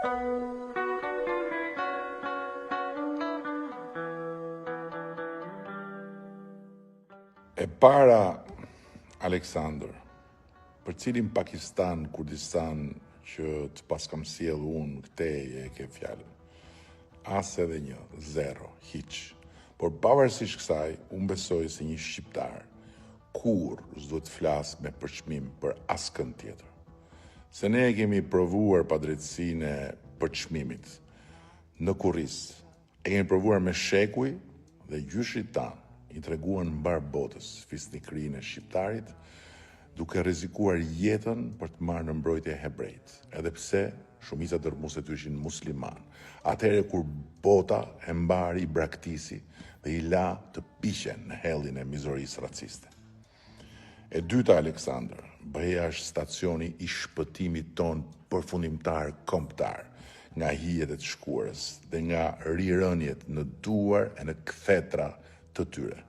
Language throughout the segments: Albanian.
E para, Aleksandër, për cilin Pakistan, Kurdistan që të paskam sjellë unë këtej e ke fjalën? As edhe një, zero, hiç. Por pavarësisht kësaj, unë besoj se një shqiptar kurrë s'duhet të flasë me përçmim për askënd tjetër. Se ne e kemi provuar padrejtësinë e përçmimit në kurriz. E kemi provuar me shekuj dhe gjyshërit tanë i treguan mbarë botës fisnikërinë e shqiptarit, duke rrezikuar jetën për të marrë në mbrojtje hebrejtë, edhe pse shumica dërrmuese të ishin muslimanë, atëherë kur bota e mbarë i braktisi dhe i la të piqen në hellin e mizorisë raciste. E dyta, Aleksandër, BE-ja është stacioni i shpëtimit tonë përfundimtar kombëtar nga hijet e të shkuarës dhe nga rirëniet në duar e në kthetra të tyre.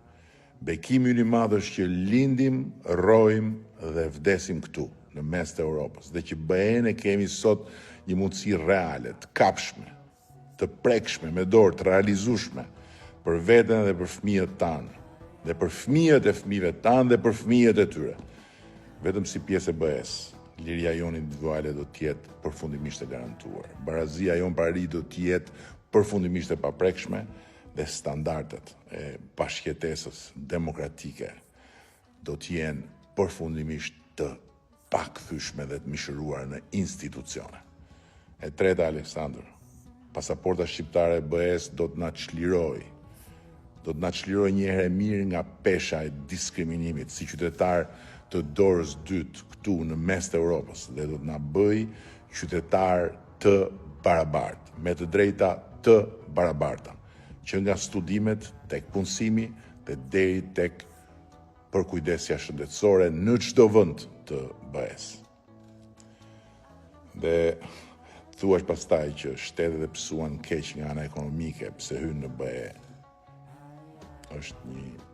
Bekimi ynë i madh është që lindim, rrojmë dhe vdesim këtu, në mes të Europës, dhe që BE-në e kemi sot një mundësi reale, të kapshme, të prekshme, me dorë, të realizueshme, për veten dhe për fëmijët tanë, dhe për fëmijët e fëmijëve tanë dhe për fëmijët e tyre. Vetëm si pjesë e BE-së, liria jonë individuale do të jetë përfundimisht e garantuar. Barazia jonë para ligjit do të jetë përfundimisht e paprekshme dhe standardet e bashkëjetesës demokratike do të jenë përfundimisht të pakthyeshme dhe të mishëruara në institucione. E treta, Aleksandër, pasaporta shqiptare e BE-së do të na çlirojë. Do të na çlirojë një herë e mirë nga pesha e diskriminimit si qytetarë të dorës dytë këtu në mes të Europës dhe do të na bëjë qytetarë të barabartë, me të drejta të barabarta, që nga studimet tek punësimi dhe deri tek përkujdesja shëndetësore në çdo vend të BE-së. Dhe thuash pastaj që shtetet e pësuan keq nga ana ekonomike pse hynë në BE. Është një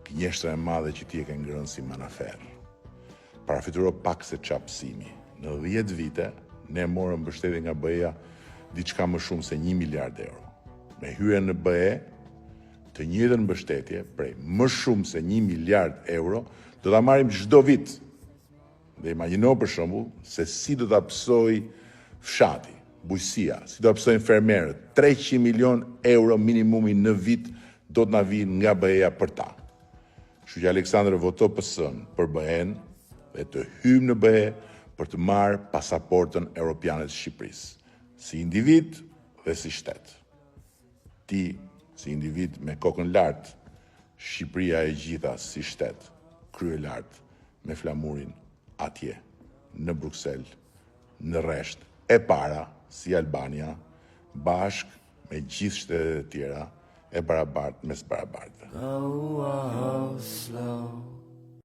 gënjeshtra e madhe që ti e ke ngrënë si manaferr. Parafytyro pak se ça pësimi. Në 10 vite ne morëm mbështetje nga BE-ja diçka më shumë se 1 miliard euro. Me hyrjen në BE, të njëjtën mbështetje prej më shumë se 1 miliard euro do ta marrim çdo vit. Dhe imagjino për shembull se si do ta pësojë fshati, bujqësia, si do ta pësojnë fermerët, 300 milion euro minimumi në vit do të na vijnë nga BE-ja për ta. Kështu që Aleksandër voto PS-në për BE-në dhe të hyjmë në BE për të marrë pasaportën europiane të Shqipërisë, si individ dhe si shtet. Ti, si individ me kokën lart, Shqipëria e gjitha si shtet, kryelartë me flamurin atje, në Bruksel, në rresht, e para, si Albania, bashkë me gjithë shtetet e tjera, e barabartë mes barabartëve. Go slow.